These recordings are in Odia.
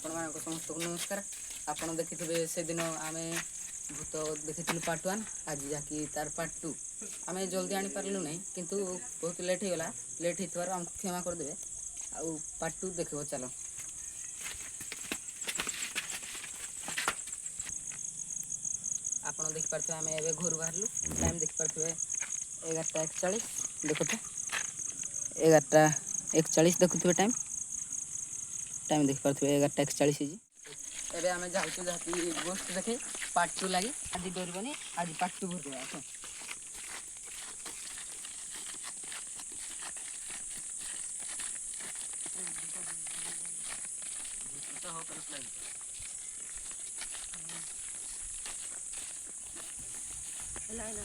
ଆପଣମାନଙ୍କୁ ସମସ୍ତଙ୍କୁ ନମସ୍କାର। ଆପଣ ଦେଖିଥିବେ ସେଦିନ ଆମେ ଭୂତ ଦେଖିଥିଲୁ ପାର୍ଟ 1, ଆଜି ଯାହାକି ତାର ପାର୍ଟ 2। ଆମେ ଜଲ୍ଦି ଆଣିପାରିଲୁ ନାହିଁ, କିନ୍ତୁ ବହୁତ ଲେଟ୍ ହେଇଗଲା। ଲେଟ୍ ହେଇଥିବାରୁ ଆମକୁ କ୍ଷମା କରିଦେବେ। ଆଉ ପାର୍ଟ 2 ଦେଖିବ, ଚାଲ। ଆପଣ ଦେଖିପାରୁଥିବେ ଆମେ ଏବେ ଘରୁ ବାହାରିଲୁ। ଟାଇମ୍ ଦେଖିପାରୁଥିବେ 11:41। ଦେଖୁଥିବେ 11:41, ଦେଖୁଥିବେ ଟାଇମ୍, ଟାଇମ୍ ଦେଖିପାରୁଥିବେ 11:41 ହେଇଛି। ଏବେ ଆମେ ଯାଉଛୁ ଯାହାକି ଗୋଷ୍ଠ ଦେଖି ପାର୍ଟ 2 ଲାଗି। ଆଜି ଡରିବନି, ଆଜି ପାର୍ଟ 2 ଘରକୁ ଆସ।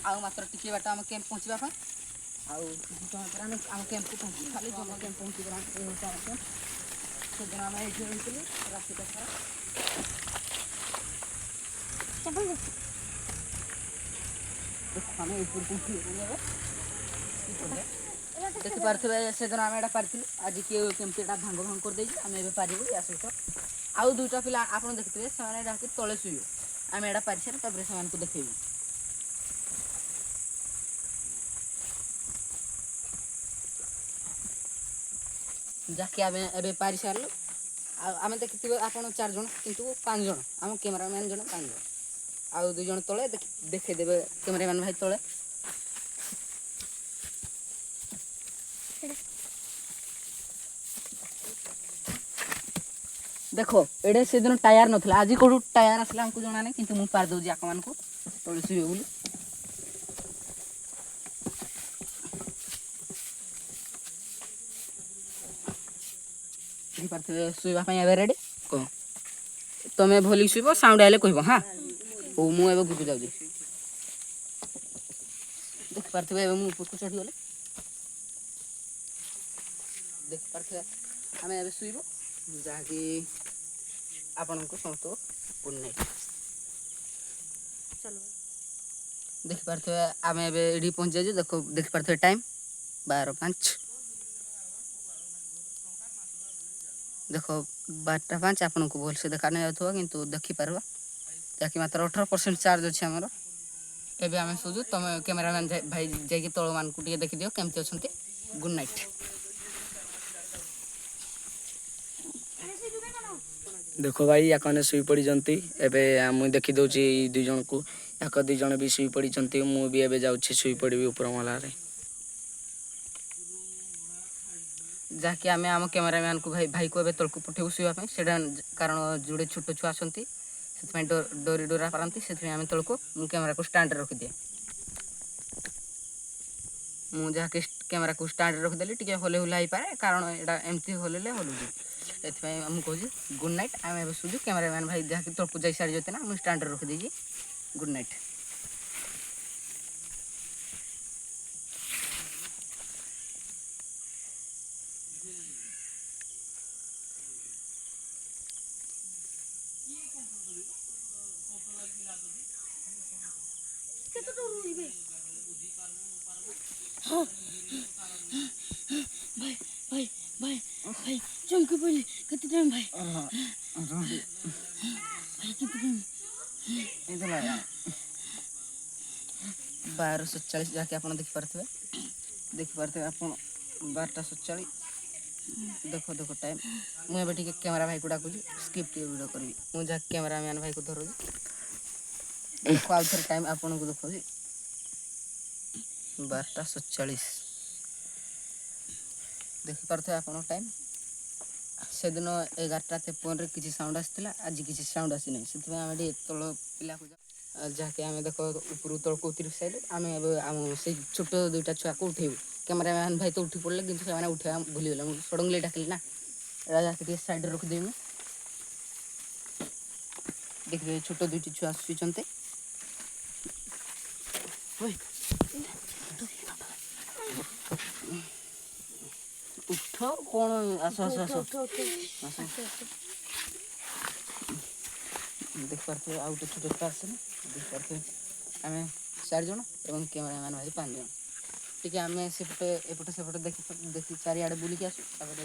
ଆଉ ମାତ୍ର ଟିକିଏ ବାଟ ଆମ କ୍ୟାମ୍ପ ପହଞ୍ଚିବା ପାଇଁ, ଆଉ କିଛି ସମୟ ପରେ ଆମେ ଆମ କ୍ୟାମ୍ପକୁ ପହଞ୍ଚିବୁ। ଖାଲି ଆମ କ୍ୟାମ୍ପ ପହଞ୍ଚିଗଲା। ଏ ହେଉଛି ଆମ କ୍ୟାମ୍ପ। ସେଦିନ ଆମେ ଏଇଠି ରହିଥିଲୁ ରାତିଟା ସାରା। ଦେଖ, ଆମେ ଉପରକୁ ଉଠିଗଲୁ ଏବେ। ଦେଖିପାରୁଥିବେ ସେଦିନ ଆମେ ଏଇଟା ପାରିଥିଲୁ, ଆଜି କିଏ କେମିତି ଏଇଟା ଭାଙ୍ଗ ଭାଙ୍ଗ କରିଦେଇଛି। ଆମେ ଏବେ ପାରିବୁ। ୟା ସହିତ ଆଉ ଦୁଇଟା ପିଲା ଆପଣ ଦେଖିଥିବେ, ସେମାନେ ଏଇଟା ତଳେ ଶୋଇବେ। ଆମେ ଏଇଟା ପାରିସାରି ତାପରେ ସେମାନଙ୍କୁ ଦେଖେଇବୁ। ଯାହାକି ଆମେ ଏବେ ପାରିସାରିଲୁ। ଆଉ ଆମେ ଦେଖିଥିବେ ଆପଣ 4 ଜଣ, କିନ୍ତୁ 5 ଜଣ, ଆମ କ୍ୟାମେରାମ୍ୟାନ୍ ଜଣେ, 5 ଜଣ, ଆଉ 2 ଜଣ ତଳେ ଦେଖେଇଦେବେ। କ୍ୟାମେରାମ୍ୟାନ୍ ଭାଇ ତଳେ ଦେଖ। ଏଇଟା ସେଦିନ ଟାୟାର ନଥିଲା, ଆଜି କୋଉଠୁ ଟାୟାର ଆସିଲା ଆମକୁ ଜଣା ନାହିଁ, କିନ୍ତୁ ମୁଁ ପାରିଦେଉଛି ଆପଣମାନଙ୍କୁ ତଳେ ଶୋଇବେ ବୋଲି। ଦେଖିପାରୁଥିବେ ଶୋଇବା ପାଇଁ ଏବେ ରେଡ଼ି। କହ, ତମେ ଭଲି ଶୋଇବ, ସାଉଣ୍ଡ ଆଇଲେ କହିବ। ହଁ, ହଉ, ମୁଁ ଏବେ ଉପରକୁ ଯାଉଛି। ଦେଖିପାରୁଥିବେ ଏବେ ମୁଁ ଉପରକୁ ଚଢ଼ିଗଲି। ଦେଖିପାରୁଥିବେ ଆମେ ଏବେ ଶୋଇବୁ। ଯାହାକି ଆପଣଙ୍କୁ ସମସ୍ତଙ୍କୁ ଗୁଡ୍ ନାଇଟ୍। ଦେଖିପାରୁଥିବେ ଆମେ ଏବେ ଏଇଠି ପହଞ୍ଚି ଯାଇଛୁ। ଦେଖ, ଦେଖିପାରୁଥିବେ ଟାଇମ୍ 12:05। ଦେଖ, 12ଟା 5, ଆପଣଙ୍କୁ ଭଲସେ ଦେଖା ଯାଉଥିବ, କିନ୍ତୁ ଦେଖିପାରିବ। ଯାହାକି ମାତ୍ର 18% ଚାର୍ଜ ଅଛି ଆମର। ଏବେ ଆମେ ଶୋଉଛୁ। ତମେ କ୍ୟାମେରାମ୍ୟାନ୍ ଭାଇ ଯାଇକି ତଳମାନଙ୍କୁ ଟିକେ ଦେଖିଦିଅ କେମିତି ଅଛନ୍ତି। Good night. ଦେଖ ଭାଇ, ୟାକମାନେ ଶୋଇ ପଡ଼ିଛନ୍ତି। ଏବେ ମୁଁ ଦେଖିଦେଉଛି ଏଇ 2 ଜଣକୁ, ୟାକ 2 ଜଣ ବି ଶୋଇ ପଡ଼ିଛନ୍ତି। ମୁଁ ବି ଏବେ ଯାଉଛି ଶୋଇ ପଡ଼ିବି ଉପର ମହଲାରେ। ଯାହାକି ଆମେ ଆମ କ୍ୟାମେରାମ୍ୟାନ୍କୁ ଭାଇକୁ ଏବେ ତଳକୁ ପଠେଇବୁ ଶୋଇବା ପାଇଁ। ସେଇଟା କାରଣ ଯୋଡ଼େ ଛୋଟ ଛୁଆ ଆସନ୍ତି, ସେଥିପାଇଁ ଡରି ଡରା ପାରନ୍ତି। ସେଥିପାଇଁ ଆମେ ତଳକୁ ମୁଁ କ୍ୟାମେରାକୁ ଷ୍ଟାଣ୍ଡରେ ରଖିଦିଏ। ମୁଁ ଯାହାକି କ୍ୟାମେରାକୁ ଷ୍ଟାଣ୍ଡରେ ରଖିଦେଲି, ଟିକେ ହଲେ ହୁଲା ହେଇପାରେ, କାରଣ ଏଇଟା ଏମିତି ହଲେଇଲେ ହଲୁଛି। ଏଥିପାଇଁ ମୁଁ କହୁଛି ଗୁଡ୍ ନାଇଟ୍। ଆମେ ଏବେ ଶୋଉଛୁ। କ୍ୟାମେରାମ୍ୟାନ୍ ଭାଇ ଯାହାକି ତଳକୁ ଯାଇ ସାରିଛନ୍ତି ନା, ମୁଁ ଷ୍ଟାଣ୍ଡରେ ରଖିଦେଇଛି। Good night. ଭାଇ ଭାଇ ଭାଇ ଭାଇ, ଚମକି ପଡ଼ିଲି। କେତେ ଟାଇମ୍ ଭାଇ? ଭାଇ, କେତେ ଟାଇମ୍? 12:47, ଯାହାକି ଆପଣ ଦେଖିପାରୁଥିବେ। ଦେଖିପାରୁଥିବେ ଆପଣ 12ଟା 47। ଦେଖ ଦେଖ ଟାଇମ୍। ମୁଁ ଏବେ ଟିକେ କ୍ୟାମେରା ଭାଇକୁ ଡାକୁଛି, ସ୍କିପ୍ ଟିକେ ଭିଡ଼ିଓ କରିବି। ମୁଁ ଯାହା କ୍ୟାମେରାମ୍ୟାନ୍ ଭାଇକୁ ଧରୁଛି। ଦେଖ, ଆଉ ଥରେ ଟାଇମ୍ ଆପଣଙ୍କୁ ଦେଖାଉଛି, 12ଟା 47। ଦେଖିପାରୁଥିବେ ଆପଣ ଟାଇମ୍। ସେଦିନ 11ଟା 53ରେ କିଛି ସାଉଣ୍ଡ ଆସିଥିଲା, ଆଜି କିଛି ସାଉଣ୍ଡ ଆସିନାହିଁ। ସେଥିପାଇଁ ଆମେ ଟିକେ ତଳ ପିଲାକୁ ଯାହାକି ଆମେ ଦେଖ ଉପରୁ ତଳକୁ ଉତରି ସାରିଲୁ। ଆମେ ଏବେ ଆମ ସେଇ ଛୋଟ 2ଟା ଛୁଆକୁ ଉଠେଇବୁ। କ୍ୟାମେରାମ୍ୟାନ୍ ଭାଇ ତ ଉଠି ପଡ଼ିଲେ, କିନ୍ତୁ ସେମାନେ ଉଠେଇବା ଭୁଲିଗଲେ। ମୁଁ ସଡ଼ନଲି ଡାକିଲି ନା। ଏଇଟା ଯାହାକି ଟିକେ ସାଇଡ଼୍ରେ ରଖିଦେବି ମୁଁ। ଦେଖିବେ ଛୋଟ 2ଟି ଛୁଆ ଶୋଇଛନ୍ତି। ଉଠ, କ'ଣ, ଆସ ଆସ ଆସ ଆସ। ଦେଖିପାରୁଥିବେ ଆଉ ଗୋଟେ ଛୋଟ ଛୁଆ ଆସେନି। ଦେଖିପାରୁଥିବେ ଆମେ 4 ଜଣ ଏବଂ କ୍ୟାମେରାମ୍ୟାନ୍ ଭାଇ 5 ଜଣ। ଟିକେ ଆମେ ସେପଟେ ଏପଟେ ସେପଟେ ଦେଖି ଦେଖି ଚାରିଆଡ଼େ ବୁଲିକି ଆସୁ, ତାପରେ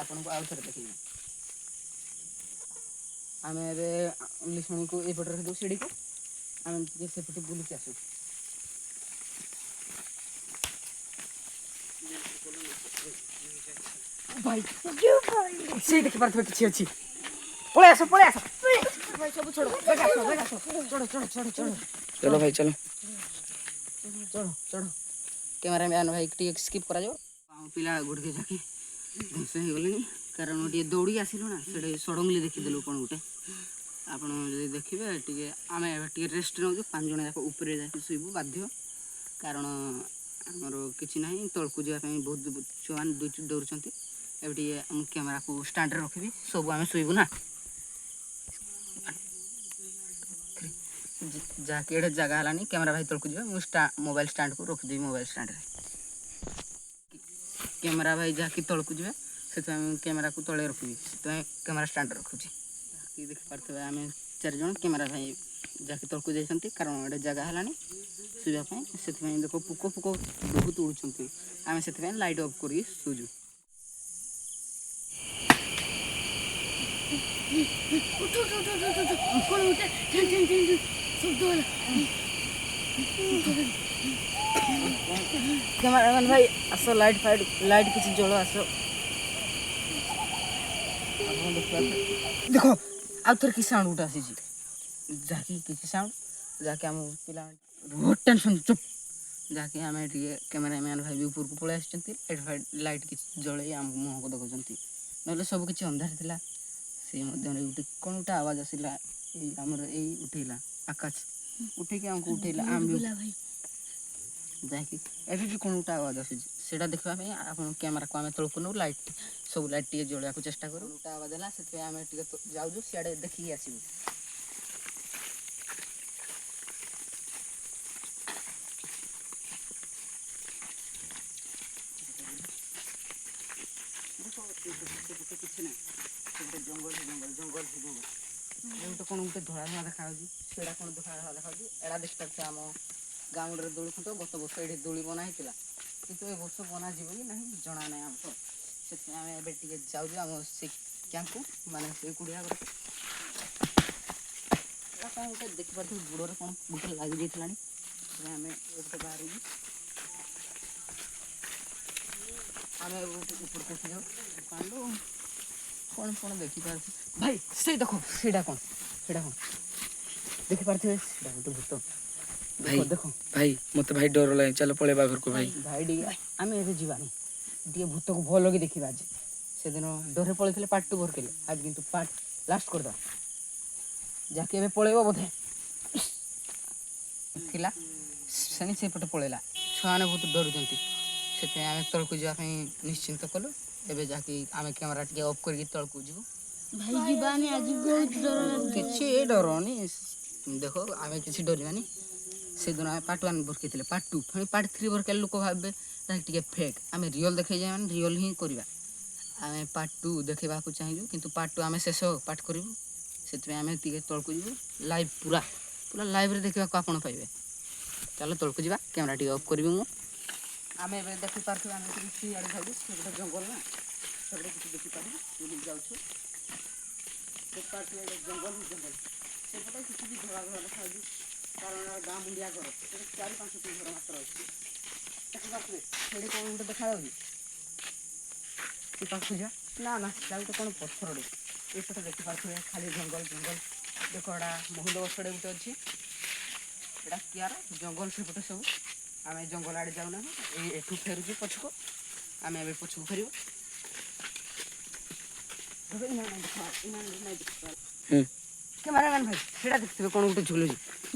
ଆପଣଙ୍କୁ ଆଉ ଥରେ ଦେଖେଇବି। ଆମେ ଏବେ ଲିସଣିକୁ ଏଇପଟେ ରଖିଦେବୁ ସିଡ଼ିକୁ, ଆମେ ଟିକେ ସେପଟେ ବୁଲିକି ଆସୁ। ଭାଇ, ସେଇ ଦେଖିପାରୁଥିବେ କିଛି ଅଛି। ପଳେଇ ଆସ, ପଳେଇ ଆସ ଭାଇ, ସବୁ ଛୋଡ଼। ବେଗ ଆସ, ବେଗ ଆସ, ଚଢ଼ ଚଢ଼ ଚଢ଼ ଚଢ଼। ଚलो ଭାଇ, ଚलो। ଚଢ଼ ଚଢ଼। କ୍ୟାମେରାମ୍ୟାନ୍ ଭାଇ, ଟିକେ ସ୍କିପ୍ କରାଯିବ। ଆମ ପିଲା ଗୁଡ଼ିକ ଯାକି ଧ୍ୱଂସ ହେଇଗଲେଣି, କାରଣ ଟିକେ ଦୌଡ଼ିକି ଆସିଲୁ ନା, ସେଠି ସଡ଼ନଲି ଦେଖିଦେଲୁ କ'ଣ ଗୋଟେ। ଆପଣ ଯଦି ଦେଖିବେ ଟିକେ, ଆମେ ଏବେ ଟିକେ ରେଷ୍ଟ ନେଉଛୁ। 5 ଜଣ ଯାକ ଉପରେ ଯାଇକି ଶୋଇବୁ ବାଧ୍ୟ, କାରଣ ଆମର କିଛି ନାହିଁ ତଳକୁ ଯିବା ପାଇଁ। ବହୁତ ଛୁଆମାନେ ଦୌଡ଼ୁଛନ୍ତି। ଏବେ ଟିକେ ମୁଁ କ୍ୟାମେରାକୁ ଷ୍ଟାଣ୍ଡରେ ରଖିବି, ସବୁ ଆମେ ଶୋଇବୁ ନା। ଯାହାକି ଏଇଟା ଜାଗା ହେଲାନି, କ୍ୟାମେରା ଭାଇ ତଳକୁ ଯିବେ, ମୁଁ ମୋବାଇଲ ଷ୍ଟାଣ୍ଡକୁ ରଖିଦେବି। ମୋବାଇଲ ଷ୍ଟାଣ୍ଡରେ କ୍ୟାମେରା ଭାଇ ଯାହାକି ତଳକୁ ଯିବେ, ସେଥିପାଇଁ ମୁଁ କ୍ୟାମେରାକୁ ତଳେ ରଖିବି, ସେଥିପାଇଁ କ୍ୟାମେରା ଷ୍ଟାଣ୍ଡ ରଖୁଛି। ଯାହାକି ଦେଖିପାରୁଥିବେ, ଆମେ 4 ଜଣ, କ୍ୟାମେରା ଭାଇ ଯାହାକି ତଳକୁ ଯାଇଛନ୍ତି, କାରଣ ଏଇଟା ଜାଗା ହେଲାନି ଶୋଇବା ପାଇଁ। ସେଥିପାଇଁ ଦେଖ, ପୋକ ଫୋକ ବହୁତ ଉଡ଼ୁଛନ୍ତି। ଆମେ ସେଥିପାଇଁ ଲାଇଟ୍ ଅଫ୍ କରିକି ଶୋଉଛୁ। ଉଠ ଉଠ ଉଠ ଉଠ ଉଠ, କ'ଣ ଗୋଟେ ଠେଁ ଠେଁ ଠେଁ ଠେଁ ଶବ୍ଦ ହେଲା। କ୍ୟାମେରାମ୍ୟାନ୍ ଭାଇ, ଆସ, ଲାଇଟ୍ ଫାଇଟ୍ ଲାଇଟ୍ କିଛି ଜଳ, ଆସ। ଆପଣ ଦେଖିପାରୁଥିବେ, ଦେଖ, ଆଉ ଥରେ କି ସାଉଣ୍ଡ ଗୋଟେ ଆସିଛି, ଯାହାକି କିଛି ସାଉଣ୍ଡ, ଯାହାକି ଆମ ପିଲାମାନେ ବହୁତ ଟେନସନ୍। ଚୁପ୍। ଯାହାକି ଆମେ ଟିକେ କ୍ୟାମେରାମ୍ୟାନ୍ ଭାଇ ବି ଉପରକୁ ପଳେଇ ଆସିଛନ୍ତି, ଲାଇଟ୍ ଫାଇଟ୍ ଲାଇଟ୍ କିଛି ଜଳେଇ ଆମ ମୁହଁକୁ ଦେଖୁଛନ୍ତି, ନହେଲେ ସବୁ କିଛି ଅନ୍ଧାର ଥିଲା। ସେଇ ମଧ୍ୟରେ ଗୋଟେ କ'ଣ ଗୋଟେ ଆୱାଜ ଆସିଲା। ଏଇ ଆମର ଏଇ ଉଠେଇଲା, ଆକାଶ ଉଠେଇକି ଆମକୁ ଉଠେଇଲା। ଆମେ ବି ଗଲା ଭାଇ। ଯାହାକି ଏବେ ବି କ'ଣ ଗୋଟେ ଆୱାଜ ଆସୁଛି, ସେଇଟା ଦେଖିବା ପାଇଁ ଆପଣ କ୍ୟାମେରାକୁ ଆମେ ତଳକୁ ନେଉ, ଲାଇଟ୍ ସବୁ ଲାଇଟ୍ ଟିକେ ଜଳେଇବାକୁ ଚେଷ୍ଟା କରୁ। ଗୋଟେ ଆୱାଜ ହେଲା, ସେଥିପାଇଁ ଆମେ ଟିକେ ଯାଉଛୁ ସିଆଡ଼େ, ଦେଖିକି ଆସିବୁ। ଦେଖ, ସେପଟେ କିଛି ନାହିଁ, ସେପଟେ ଜଙ୍ଗଲ ହିଁ ଜଙ୍ଗଲ, ଜଙ୍ଗଲ ହିଁ ଜଙ୍ଗଲ। ଏ ଗୋଟେ କ'ଣ ଗୋଟେ ଧଳା ଧଳା ଦେଖାଯାଉଛି, ସେଇଟା କ'ଣ ଧଳା ଧଳା ଦେଖାଯାଉଛି? ଏଇଟା ଦେଖିପାରୁଛ, ଆମ ଗାଁ ମୁଣ୍ଡରେ ଦୋଳି ଖୁଣ୍ଟ। ଗତ ବର୍ଷ ଏଇଠି ଦୋଳି ବନା ହେଇଥିଲା, କିନ୍ତୁ ଏ ବର୍ଷ ବନାଯିବ କି ନାହିଁ ଜଣା ନାହିଁ ଆମକୁ। ସେଥିପାଇଁ ଆମେ ଏବେ ଟିକେ ଯାଉଛୁ ଆମ ସେ କ୍ୟାମ୍ପକୁ, ମାନେ ସେ କୁଡ଼ିଆ ଘରକୁ। ଏଇଟା କ'ଣ ଗୋଟେ ଦେଖିପାରୁଥିବେ, ଗୋଡ଼ରେ କ'ଣ ଗୋଟେ ଲାଗି ଯାଇଥିଲାଣି। ସେଥିପାଇଁ ଆମେ ଏପଟେ ବାହାରିବୁ, ଆମେ ଉପରକୁ ଉଠି ଯାଉ। କାଣ୍ଡ କ'ଣ କ'ଣ ଦେଖିପାରୁଛୁ ଭାଇ? ସେଇ ଦେଖ, ସେଇଟା କ'ଣ? ସେଇଟା କ'ଣ ଦେଖିପାରୁଥିବେ? ସେଇଟା ଗୋଟେ ଭୂତ। ଭାଇ। ଦେଖ ଦେଖ। ଭାଇ, ମତେ ଭାଇ ଡର ଲାଗେ, ଚାଲ ପଳେଇବା ଘରକୁ ଭାଇ। ଭାଇ, ଟିକେ ଆମେ ଏବେ ଯିବାନି, ଟିକେ ଭୂତକୁ ଭଲ କି ଦେଖିବା ଆଜି। ସେଦିନ ଡରେ ପଳେଇଥିଲେ, ପାର୍ଟ ଟୁ ଭରକେଲେ, ଆଜି କିନ୍ତୁ ପାର୍ଟ ଲାଷ୍ଟ କରିଦେବା। ଯାହାକି ଏବେ ପଳେଇବ ବୋଧେ ଥିଲା ସେଣି, ସେପଟେ ପଳେଇଲା। ଛୁଆମାନେ ବହୁତ ଡରୁଛନ୍ତି, ସେଥିପାଇଁ ଆମେ ତଳକୁ ଯିବା ପାଇଁ ନିଶ୍ଚିନ୍ତ କଲୁ। ଏବେ ଯାହାକି ଆମେ କ୍ୟାମେରା ଟିକେ ଅଫ୍ କରିକି ତଳକୁ ଯିବୁ। ଭାଇ, ଯିବାନି, ଆଜି ବହୁତ ଡର ଲାଗୁଛି। କିଛି ଡରନି, ଦେଖ, ଆମେ କିଛି ଡରିବାନି। ସେଦିନ ଆମେ ପାର୍ଟ ୱାନ୍ ଭରକେଇଥିଲେ, ପାର୍ଟ ଟୁ, ପୁଣି ପାର୍ଟ ଥ୍ରୀ ଭରକେଇଲେ ଲୋକ ଭାବିବେ ଯାହାକି ଟିକେ ଫେକ୍। ଆମେ ରିଅଲ୍ ଦେଖେଇ ଯାଏ, ମାନେ ରିଅଲ୍ ହିଁ କରିବା। ଆମେ ପାର୍ଟ ଟୁ ଦେଖେଇବାକୁ ଚାହିଁଛୁ, କିନ୍ତୁ ପାର୍ଟ ଟୁ ଆମେ ଶେଷ ପାର୍ଟ କରିବୁ। ସେଥିପାଇଁ ଆମେ ଟିକେ ତଳକୁ ଯିବୁ, ଲାଇଭ୍ ପୁରା ପୁରା ଲାଇଭ୍ରେ ଦେଖିବାକୁ ଆପଣ ପାଇବେ। ଚାଲ ତଳକୁ ଯିବା, କ୍ୟାମେରା ଟିକେ ଅଫ୍ କରିବି ମୁଁ। ଆମେ ଏବେ ଦେଖିପାରୁଥିବେ, ଆମେ ଟିକେ ସିଆଡ଼େ ଯାଉଛୁ, ସେପଟେ ଜଙ୍ଗଲ ନା, ସେପଟେ କିଛି ଦେଖିପାରିବୁ। ବୁଲିକି ଯାଉଛୁ, ଦେଖିପାରୁଥିବେ, ଏଇଟା ଜଙ୍ଗଲ ହିଁ ଜଙ୍ଗଲ। ସେପଟେ କିଛି ବି ଧଳା ଧଳା ଦେଖାଯାଉଛି, କାରଣ ଏଟା ଗାଁ ମୁଣ୍ଡିଆ ଘର, ସେଠି 4-5ଟି ଘର ମାତ୍ର ଅଛି। ଦେଖିପାରୁଥିବେ, ସେଠି କ'ଣ ଗୋଟେ ଦେଖାଯାଉଛି, ସେ ପାଖକୁ ଯିବା। ନା ନା, ସେଟା ଗୋଟେ କ'ଣ ପଥରଟେ। ଏପଟେ ଦେଖିପାରୁଥିବେ, ଖାଲି ଜଙ୍ଗଲ ଜଙ୍ଗଲ। ଦେଖ, ଏଟା ମହୁଲ ଗଛଟେ ଗୋଟେ ଅଛି, ଏଟା କିଆର ଜଙ୍ଗଲ ସେପଟେ ସବୁ। ଆମେ ଜଙ୍ଗଲ ଆଡ଼େ ଯାଉନାହୁଁ, ଏଇ ଏଠୁ ଫେରୁଛୁ ପଛକୁ। ଆମେ ଏବେ ପଛକୁ ଫେରିବୁ। ଦେଖ, ଇମାନେ ଦେଖ, ଇମାନେ ନାଇଁ ଦେଖ। କ୍ୟାମେରାମ୍ୟାନ୍ ଭାଇ, ସେଇଟା ଦେଖିଥିବେ, କ'ଣ ଗୋଟେ ଝୁଲୁଛି।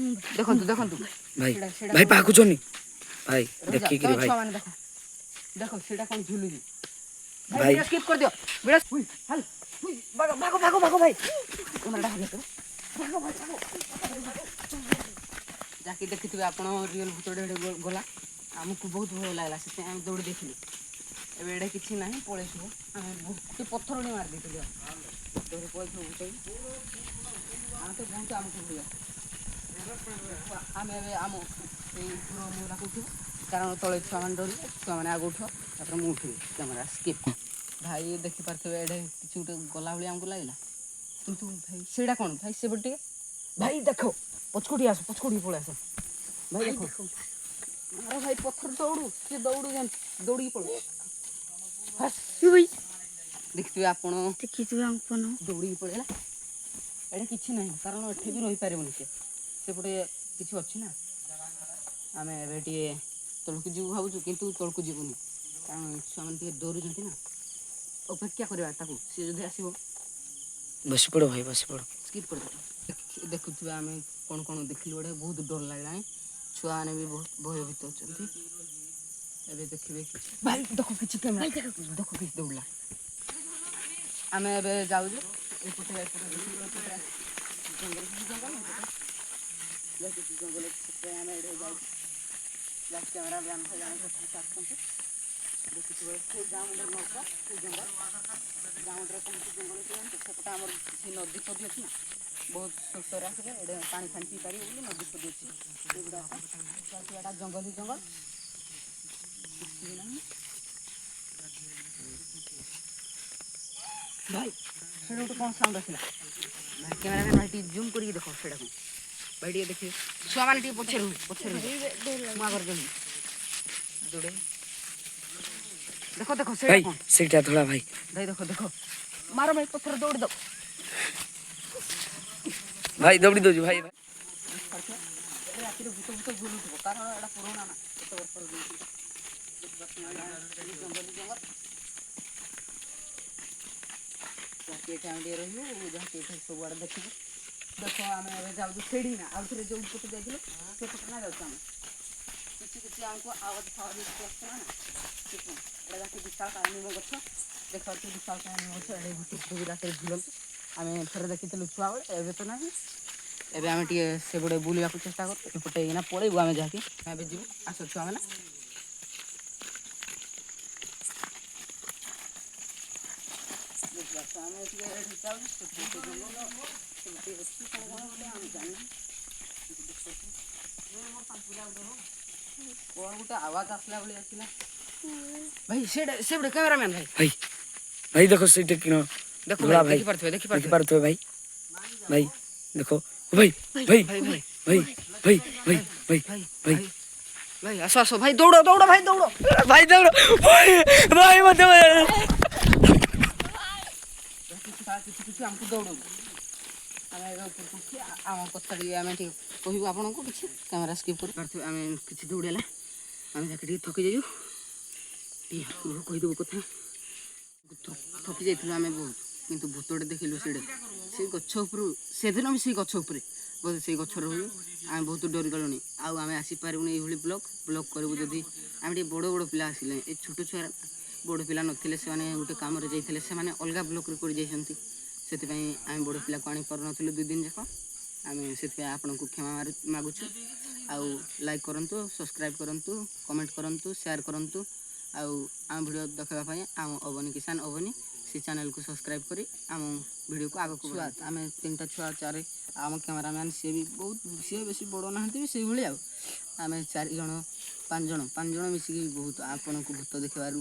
ଦେଖନ୍ତୁ ଦେଖନ୍ତୁ। ଭାଇ। ସେଇଟା ଭାଇ, ପାଖକୁ ଯନି ଭାଇ। ରହିଯା, ଦେଖିକିରି ତମେ ଭାଇ। ଛୁଆମାନେ ଦେଖ ଦେଖ, ସେଇଟା କ'ଣ ଝୁଲୁଛି ଭାଇ? ଭାଇ। ଭିଡ଼ିଓ ସ୍କିପ୍ କରିଦିଅ ଭିଡ଼ିଓ। ହୁଇ ହାଲ ହୁଇ, ଭାଗ ଭାଗ ଭାଗ ଭାଗ ଭାଇ, କ୍ୟାମେରାଟା ଭାଗ ଭାଗ ଭାଗ ଭାଗ। ଯାହାକି ଦେଖିଥିବେ ଆପଣ, ରିଅଲ୍ ଭୂତଟେ ଏଠି ଗଲା। ଆମକୁ ବହୁତ ଭୟ ଲାଗିଲା, ସେଥିପାଇଁ ଆମେ ଦୌଡ଼ି ଦେଖିଲୁ। ଏବେ ଏଇଟା କିଛି ନାହିଁ, ପଳେଇଥିବ। ଆମେ ଗୋଟେ ପଥରଟେ ମାରି ଦେଇଥିଲୁ, ଦୌଡ଼ି ପଳେଇଥିବ ଭୂତ। ଆମେ ତ ବହୁତ ଆମକୁ ଭୟ। ଆମେ ଏବେ ଆମ ଏଇ ଉପର ମହିଳାକୁ ଉଠିବୁ, କାରଣ ତଳେ ଛୁଆମାନେ ଡରିବେ। ଛୁଆମାନେ ଆଗ ଉଠିବ, ତାପରେ ମୁଁ ଉଠିବି। Camera skip. ଭାଇ, ଦେଖିପାରୁଥିବେ, ଏଇଟା କିଛି ଗୋଟେ ଗଲା ଭଳି ଆମକୁ ଲାଗିଲା। କିନ୍ତୁ ଭାଇ, ସେଇଟା କ'ଣ ଭାଇ? ସେପଟେ ଟିକେ ଭାଇ ଦେଖ, ପଛକୁ ଟିକେ ଆସ, ପଛକୁ ଟିକେ ପଳେଇ ଆସ ଭାଇ। ଦେଖ, ଆରେ ଭାଇ, ପଥର ଦୌଡୁ, ସେ ଦୌଡୁ, ଦୌଡ଼ିକି ପଳୁ। ଭାଇ। ଦେଖିଥିବେ ଆପଣ। ଦେଖିଥିବେ ଆପଣ। ଦୌଡ଼ିକି ପଳେଇଲା। ଏଇଟା କିଛି ନାହିଁ, କାରଣ ଏଠି ବି ରହିପାରିବନି ସେ। ସେପଟେ କିଛି ଅଛି ନା? ଆମେ ଏବେ ଟିକେ ତଳକୁ ଯିବୁ ଭାବୁଛୁ, କିନ୍ତୁ ତଳକୁ ଯିବୁନି, କାରଣ ଛୁଆମାନେ ଟିକେ ଡରୁଛନ୍ତି ନା। ଅପେକ୍ଷା କରିବା ତାକୁ, ସେ ଯଦି ଆସିବ। ବସି ପଡ଼ ଭାଇ, ବସି ପଡ଼। ସ୍କିପ୍ କରିଦେବା। ଦେଖୁଥିବେ ଆମେ କ'ଣ କ'ଣ ଦେଖିଲୁ ଗୋଟେ, ବହୁତ ଡର ଲାଗିଲାଣି। ଛୁଆମାନେ ବି ବହୁତ ଭୟଭୀତ ଅଛନ୍ତି। ଏବେ ଦେଖିବେ କିଛି। ଭାଇ ଦେଖ, କିଛି କ୍ୟାମେରା ଦେଖ, କିଛି ଦୌଡ଼ିଲା। ଆମେ ଏବେ ଯାଉଛୁ ଏପଟେ। ଏପଟେ ଦେଖିବୁ, ଏପଟେ ଜଙ୍ଗଲ, ଜଙ୍ଗଲ ଏପଟେ ଯାହା ଜଙ୍ଗଲ ଅଛି, ସେଥିପାଇଁ ଆମେ ଏଠି ଯାଉଛୁ। ଯାହା କ୍ୟାମେରା ମ୍ୟାନ୍ ଭାଇ ଜଣେ ପଛରେ ଆସୁଛନ୍ତି। ଦେଖିଥିବେ ସେ ଗାଁ ମୁଣ୍ଡରେ ନୌକା, ସେ ଜଙ୍ଗଲ, ଗାଁ ମୁଣ୍ଡରେ କେମିତି ଜଙ୍ଗଲ ଅଛି ଜାଣିଛ? ସେପଟେ ଆମର କିଛି ନଦୀ ଫଦୀ ଅଛି ନା, ବହୁତ ଶୋଷରେ ଆସିଲେ ଏଠି ପାଣି ଫାଣି ପିଇ ପାରିବେ ବୋଲି ନଦୀ ଫଦୀ ଅଛି ଏଗୁଡ଼ାକ। ଏଟା ଜଙ୍ଗଲ ହିଁ ଜଙ୍ଗଲ, କିଛି ବି ନାହିଁ। ଭାଇ, ସେଟା ଗୋଟେ କ'ଣ ସାଉଣ୍ଡ ଆସିଲା? ଭାଇ, କ୍ୟାମେରାମ୍ୟାନ୍ ଭାଇ, ଟିକେ ଜୁମ୍ କରିକି ଦେଖ ସେଇଟାକୁ। ଭାଇ, ଟିକେ ଦେଖିବେ। ଛୁଆମାନେ ଟିକେ ପଛରେ ରୁହ, ପଛରେ ରୁହ, ମୁଁ ଆଗରେ ଜଲ୍ଦି ଦୌଡ଼େ। ଦେଖ, ଦେଖ, ସେଇଟା ଭାଇ। କ'ଣ? ସେଇଟା ଧଳା ଭାଇ। ଭାଇ, ଦେଖ, ଦେଖ, ମାର ଭାଇ, ପଥର ଦୌଡ଼ି ଦବ। ଭାଇ, ଦୌଡ଼ି ଦଉଛି ଭାଇ। ରାତିରେ ଭୂତ ଭୂତ ଝୁଲୁଥିବ, କାରଣ ଏଇଟା ପୁରୁଣା ନା, କେତେ ବର୍ଷର ଜଙ୍ଗଲ ଜଙ୍ଗଲ। ଯାହାକି ଏଠି ଆମେ ଟିକେ ରହିବୁ, ଯାହାକି ଏଠି ସବୁଆଡ଼େ ଦେଖିବୁ। ଦେଖ, ଆମେ ଏବେ ଯାଉଛୁ ସେଇଠି ନା, ଆଉ ଥରେ ଯୋଉ ପଟେ ଯାଇଥିଲୁ ସେପଟେ ନା ଯାଉଛୁ ଆମେ। କିଛି କିଛି ଆମକୁ ଆୱାଜ ଫାୱାଜ କିଛି ଆସୁଥିଲା ନା, ସେଥିପାଇଁ। ଏଇଟା ଯାହାକି ବିଶାଳ ନିମ ଗଛ, ଦେଖାଯାଉଛି ବିଶାଳ ନିମ ଗଛ। ଏଠି ଭୂତ ଫୁତ ବି ରାତିରେ ଝୁଲନ୍ତି। ଆମେ ଥରେ ଦେଖିଥିଲୁ ଛୁଆବେଳେ, ଏବେ ତ ନାହିଁ। ଏବେ ଆମେ ଟିକେ ସେପଟେ ବୁଲିବାକୁ ଚେଷ୍ଟା କରୁ। ଏପଟେ ଏଇନା ପଳେଇବୁ ଆମେ, ଯାହାକି ଏବେ ଯିବୁ। ଆସ ଛୁଆମାନେ। ଦେଖିବା, ଆମେ ଟିକେ ଏଠି ଯାଉଛୁ। ସେଠି ଜଙ୍ଗଲ ସେମିତି ଅଛି, କ'ଣ କ'ଣ ଗୋଟେ ଆମେ ଜାଣିନୁ। କ'ଣ ଗୋଟେ ଆୱାଜ ଆସିଲା ଭଳି ଆସିଲା ଭାଇ। ସେଇଟା ସେପଟେ କ୍ୟାମେରାମ୍ୟାନ୍ ଭାଇ। ଭାଇ, ଭାଇ, ଦେଖ, ସେଇଟା କିଣ ଦେଖ। ଧଳା। ଭାଇ। ଭାଇ। ଦେଖିପାରୁଥିବେ, ଦେଖିପାରୁଥିବେ। ଦେଖିପାରୁଥିବେ ଭାଇ। ଭାଇ ଦେଖ, ଭାଇ, ଭାଇ। ଭାଇ, ଭାଇ। ଭାଇ, ଭାଇ, ଭାଇ, ଭାଇ। ଭାଇ। ଭାଇ। ଭାଇ, ଭାଇ, ଆସ, ଆସ ଭାଇ, ଦୌଡ଼, ଦୌଡ଼ ଭାଇ, ଦୌଡ଼। ଭାଇ, ଦୌଡ଼ ଭାଇ, ଭାଇ, ମତେ କିଛି କିଛି କିଛି ଆମକୁ ଦୌଡ଼ଉଛି। ଆମେ ଏବେ ଉପରକୁ ଉଠି ଆମ କଥା ଟିକେ ଆମେ ଟିକେ କହିବୁ ଆପଣଙ୍କୁ କିଛି। କ୍ୟାମେରା ସ୍କିପ୍ କରିପାରୁଥିବେ, ଆମେ କିଛି ଦୌଡ଼ିଲା, ଆମେ ଯାକି ଟିକେ ଥକି ଯାଇଛୁ। ଟିକେ ରୁହ, କହିଦେବୁ କଥା। ଥକି ଯାଇଥିଲୁ ଆମେ ବହୁତ, କିନ୍ତୁ ଭୂତଟେ ଦେଖିଲୁ ସେଇଠି, ସେଇ ଗଛ ଉପରୁ। ସେଦିନ ବି ସେଇ ଗଛ ଉପରେ ବୋଧେ, ସେଇ ଗଛ ରହିଲୁ। ଆମେ ବହୁତ ଡରିଗଲୁଣି, ଆଉ ଆମେ ଆସିପାରିବୁନି ଏଇଭଳି ବ୍ଲଗ୍। ବ୍ଲଗ୍ କରିବୁ ଯଦି ଆମେ ଟିକେ ବଡ଼ ବଡ଼ ପିଲା ଆସିଲେ। ଏ ଛୋଟ ଛୁଆ, ବଡ଼ ପିଲା ନଥିଲେ, ସେମାନେ ଗୋଟେ କାମରେ ଯାଇଥିଲେ, ସେମାନେ ଅଲଗା ବ୍ଲଗ୍ରେ କରି ଯାଇଛନ୍ତି। ସେଥିପାଇଁ ଆମେ ବଡ଼ ପିଲାକୁ ଆଣିପାରୁନଥିଲୁ 2 ଦିନ ଯାକ। ଆମେ ସେଥିପାଇଁ ଆପଣଙ୍କୁ କ୍ଷମା ମାଗୁଛୁ। ଆଉ ଲାଇକ୍ କରନ୍ତୁ, ସବସ୍କ୍ରାଇବ୍ କରନ୍ତୁ, କମେଣ୍ଟ କରନ୍ତୁ, ସେୟାର କରନ୍ତୁ। ଆଉ ଆମ ଭିଡ଼ିଓ ଦେଖିବା ପାଇଁ ଆମ ଅବନୀ କିଷାନ ଅବନୀ ସେ ଚ୍ୟାନେଲକୁ ସବସ୍କ୍ରାଇବ୍ କରି ଆମ ଭିଡ଼ିଓକୁ ଆଗକୁ। ଛୁଆ ଆମେ ତିନିଟା ଛୁଆ, ଚାରି, ଆମ କ୍ୟାମେରାମ୍ୟାନ୍ ସିଏ ବି ବହୁତ, ସିଏ ବେଶୀ ବଡ଼ ନାହାନ୍ତି ବି, ସେଇଭଳି। ଆଉ ଆମେ ଚାରି ଜଣ, ପାଞ୍ଚ ଜଣ, 5 ଜଣ ମିଶିକି ବହୁତ ଆପଣଙ୍କୁ ଭୂତ ଦେଖିବାରୁ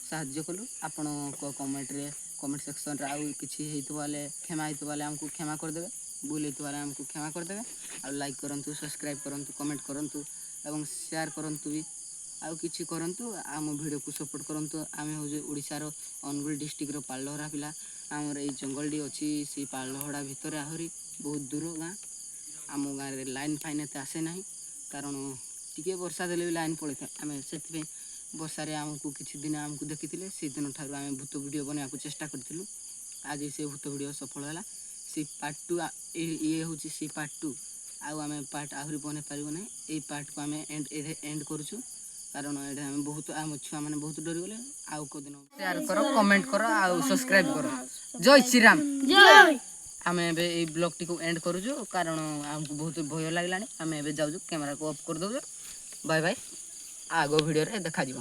ସାହାଯ୍ୟ କଲୁ। ଆପଣଙ୍କ କମେଣ୍ଟରେ, କମେଣ୍ଟ ସେକ୍ସନରେ ଆଉ କିଛି ହେଇଥିବ ହେଲେ, କ୍ଷମା ହେଇଥିବ ହେଲେ ଆମକୁ କ୍ଷମା କରିଦେବେ, ଭୁଲ ହେଇଥିବ ହେଲେ ଆମକୁ କ୍ଷମା କରିଦେବେ। ଆଉ ଲାଇକ୍ କରନ୍ତୁ, ସବସ୍କ୍ରାଇବ୍ କରନ୍ତୁ, କମେଣ୍ଟ କରନ୍ତୁ ଏବଂ ସେୟାର କରନ୍ତୁ ବି, ଆଉ କିଛି କରନ୍ତୁ, ଆମ ଭିଡ଼ିଓକୁ ସପୋର୍ଟ କରନ୍ତୁ। ଆମେ ହେଉଛୁ ଓଡ଼ିଶାର ଅନୁଗୁଳ ଡିଷ୍ଟ୍ରିକ୍ଟର ପାଲଲହଡ଼ା ପିଲା। ଆମର ଏଇ ଜଙ୍ଗଲଟି ଅଛି ସେଇ ପାଲଲହଡ଼ା ଭିତରେ, ଆହୁରି ବହୁତ ଦୂର ଗାଁ। ଆମ ଗାଁରେ ଲାଇନ୍ ଫାଇନ୍ ଏତେ ଆସେ ନାହିଁ, କାରଣ ଟିକେ ବର୍ଷା ଦେଲେ ବି ଲାଇନ୍ ପଳେଇଥାଏ। ଆମେ ସେଥିପାଇଁ ବର୍ଷାରେ ଆମକୁ କିଛି ଦିନ ଆମକୁ ଦେଖିଥିଲେ, ସେଦିନ ଠାରୁ ଆମେ ଭୂତ ଭିଡ଼ିଓ ବନେଇବାକୁ ଚେଷ୍ଟା କରିଥିଲୁ। ଆଜି ସେ ଭୂତ ଭିଡ଼ିଓ ସଫଳ ହେଲା। ସେଇ ପାର୍ଟ ଟୁ, ଇଏ ହେଉଛି ସେଇ ପାର୍ଟ ଟୁ। ଆଉ ଆମେ ପାର୍ଟ ଆହୁରି ବନେଇ ପାରିବୁ ନାହିଁ। ଏଇ ପାର୍ଟକୁ ଆମେ ଏଣ୍ଡ ଏଠି ଏଣ୍ଡ କରୁଛୁ, କାରଣ ଏଠି ଆମେ ବହୁତ, ଆମ ଛୁଆମାନେ ବହୁତ ଡରିଗଲେ। ଆଉ କେଉଁଦିନ ସେୟାର କର, କମେଣ୍ଟ କର ଆଉ ସବସ୍କ୍ରାଇବ୍ କର। ଜୟ ଶ୍ରୀରାମ। ଜୟ। ଆମେ ଏବେ ଏଇ ବ୍ଲଗ୍ଟିକୁ ଏଣ୍ଡ କରୁଛୁ, କାରଣ ଆମକୁ ବହୁତ ଭୟ ଲାଗିଲାଣି। ଆମେ ଏବେ ଯାଉଛୁ, କ୍ୟାମେରାକୁ ଅଫ୍ କରିଦେଉଛୁ। ବାଏ ବାଏ, ଆଗ ଭିଡ଼ିଓରେ ଦେଖାଯିବ।